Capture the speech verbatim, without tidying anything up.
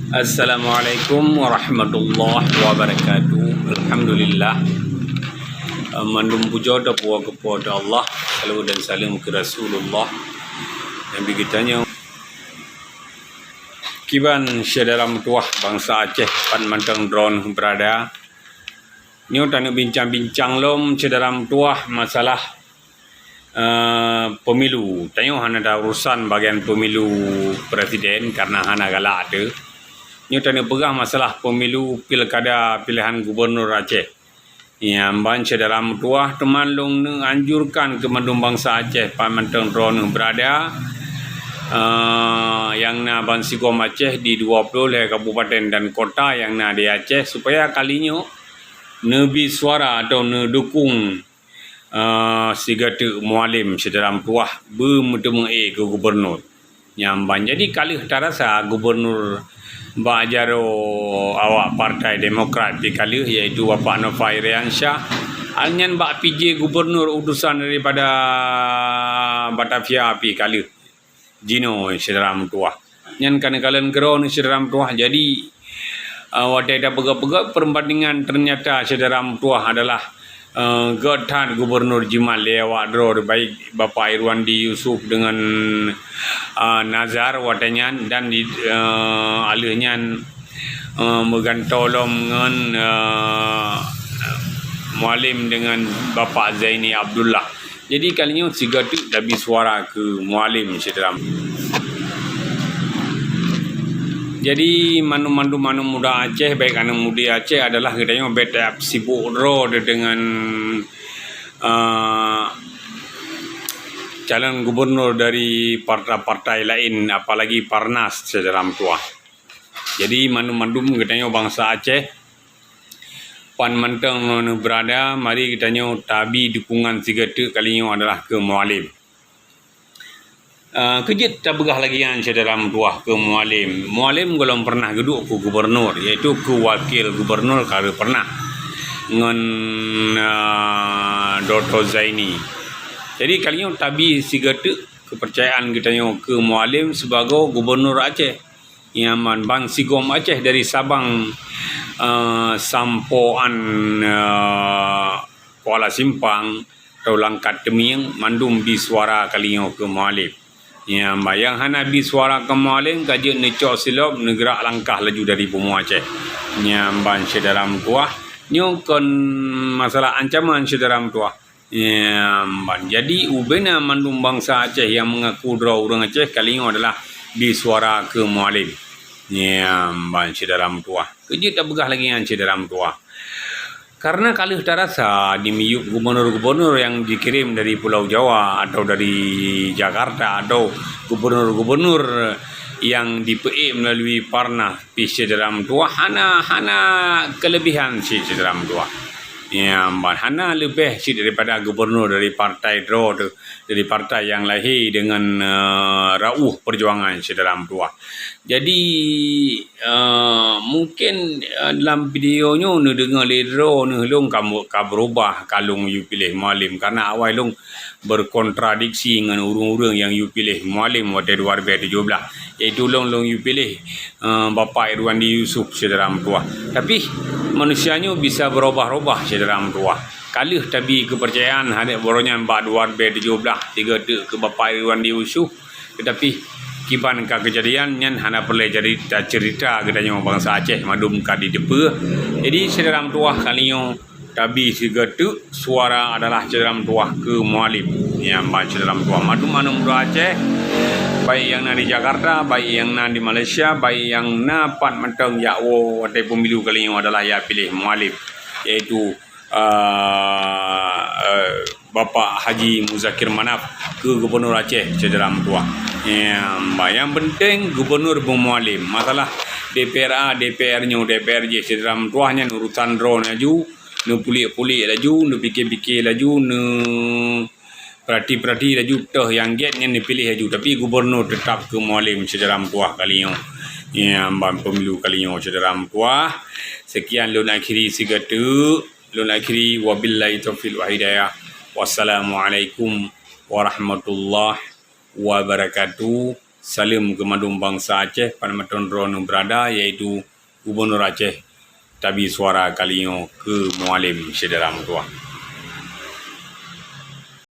Assalamualaikum warahmatullahi wabarakatuh. Alhamdulillah. Eh, mandum puja teupuwoe keu Po teu Allah, salawat dan salam keu Rasulullah, Nabi geutanyoe. Kiban syedara meutuwah bansa Aceh, pat mantong droeneuh beurada. Nyoe taneuk bincang-bincang lom syedara meutuwah masalah, eh, pemilu. Tanyoe hana ada urusan bagian pemilu presiden karena hana galak teuh. Nyoe taneuk peugah masalah pemilu pilkada pilihan gubernur Aceh. Nyan ban syedara meutuwah, teuma lôn neuanjurkan keu mandum bansa Aceh, pat mantong droeneuh beurada, eh, nyang na bansigom Aceh di dua puluh lhée kabupaten dan kota nyang na di Aceh, supaya kali nyoe neubi suara atau neudukong, eh, sigoe teuk Mualem syedara meutuwah beumeuteumé keu gubernur. Nyan ban jadi ka lheueh tarasa gubernur bak jaroe awak Partai Demokrat pih ka lheueh, yaitu Bapak Nova Iriansyah. Nyan bak pih jih gubernur utusan daripada Batavia pih ka lheueh jinoe syedara meutuwah. Nyan ka neukalon keudroe syedara meutuwah. Jadi, eh, watée tapeugah-peugah perbandingan, ternyata syedara meutuwah adalah, eh, gét that gubernur jimat lé awak droe, baik Bapak Irwandi Yusuf dengan, eh, Nazar watée nyan dan di, eh, alheueh nyan, eh, meugantoe lom ngon, eh, Mualem dengan Bapak Zaini Abdullah. Jadi kali nyoe sigoe teuk tabi suara keu Mualem syedara. Jadi mandum-mandum aneuk muda Aceh, baik aneuk muda Aceh adalah geutanyoe bék sibok droe deungon, eh, calon gubernur dari partai-partai laén, apalagi Parnas syedara meutuwah. Jadi mandum-mandum geutanyoe bansa Aceh, pat mantong droeneuh beurada, mari geutanyoe tabi dukungan sigoe teuk kali nyoe adalah keu Mualem. Eh, keu jeuet tapeugah lagée nyan syedara meutuwah keu Mualem. Mualem gohlom pernah geuduek keu gubernur, yaitu keu wakil gubernur ka lheueh pernah ngon, eh, Dokto Zaini. Jadi kali nyoe tabi sigoe teuk keupeurcayaan geutanyoe keu Mualem sibagoe gubernur Aceh. Nyan ban bansigom Aceh dari Sabang, eh, sampoe an, eh, Kuala Simpang atau Langkat Teumieng, mandum bi suara kali nyoe keu Mualem. Nyan ban nyang hana bi suara keu Mualem ka jeuet neucok silop, neugeurak langkah laju dari bumoe Aceh. Nyan ban syedara meutuwah, nyoe kon masalah ancaman syedara meutuwah. Nyan ban. Jadi ubena mandum bansa Aceh nyang meungaku droe ureuëng Aceh kali nyoe adalah bi suara keu Mualem. Nyan ban syedara meutuwah. Keu jeuet tapeugah lagée nyan syedara meutuwah. Karena ka lheueh tarasa di miyueb gubernur-gubernur nyang jikirém dari Pulau Jawa atau dari Jakarta atau gubernur-gubernur nyang jipeuék meulalu Parnas pih syedara meutuwah hana, hana keulebihan cit syedara meutuwah. Nyan ban hana leubeh cit daripada gubernur dari partai droe teuh, dari partai nyang lahé deungon, eh, rauh peujuangan syedara meutuwah. Jadi, eh, mungken, eh, lam video nyoe neudeungoe lé droeneuh lôn ka mu-, ka beurubah ka lôn yue piléh Mualem, karena awai lôn berkontradiksi ngon ureuëng-ureuëng nyang yue piléh Mualem watée dua ribée tujoh blaih, yaitu lôn, lôn yue piléh, eh, Bapak Irwandi Yusuf syedara meutuwah. Tapi manusia nyoe bisa beurubah-rubah syedara meutuwah. Ka lheueh tabi keupeurcayaan hadék baroe nyan bak dua ribée tujoh blaih sigoe teuk keu Bapak Irwandi Yusuf, teutapi kiban ka keujadian nyan hana peureulée jadi taceurita geutanyoe bansa Aceh mandum ka jiteupeue. Jadi syedara meutuwah kali nyoe tabi sigoe teuk suara adalah syedara meutuwah keu Mualem. Nyan ban syedara meutuwah mandum aneuk muda Aceh, baik nyang na di Jakarta, baik nyang na di Malaysia, baik nyang na pat mantong jak woe watée pemilu kali nyoe adalah jak piléh Mualem, yaitu, eh, eh, Bapak Haji Muzakir Manaf keu gubernur Aceh syedara meutuwah. Nyan ban, nyang penting gubernur beu Mualem. Masalah DPRA, DPR nyoe, DPR jih syedara meutuwah nyan urusan droe laju, neupulék-pulék laju, neupike-pike laju, neupeurati-peurati laju, toh nyang gét nyan neupiléh laju. Tapi gubernur teutap keu Mualem syedara meutuwah kali nyoe. Nyan ban pemilu kali nyoe syedara meutuwah. Sekian lôn akhiri sigoe teuk. Lôn akhiri, wabillahi taufiq wal hidayah. Wassalamualaikum warahmatullahi wabarakatuh. Saleuem keu mandum bansa Aceh, pat mantong droeneuh beurada, yaitu Gubunur Aceh, tabi suara kali nyoe keu Mualem syedara meutuah.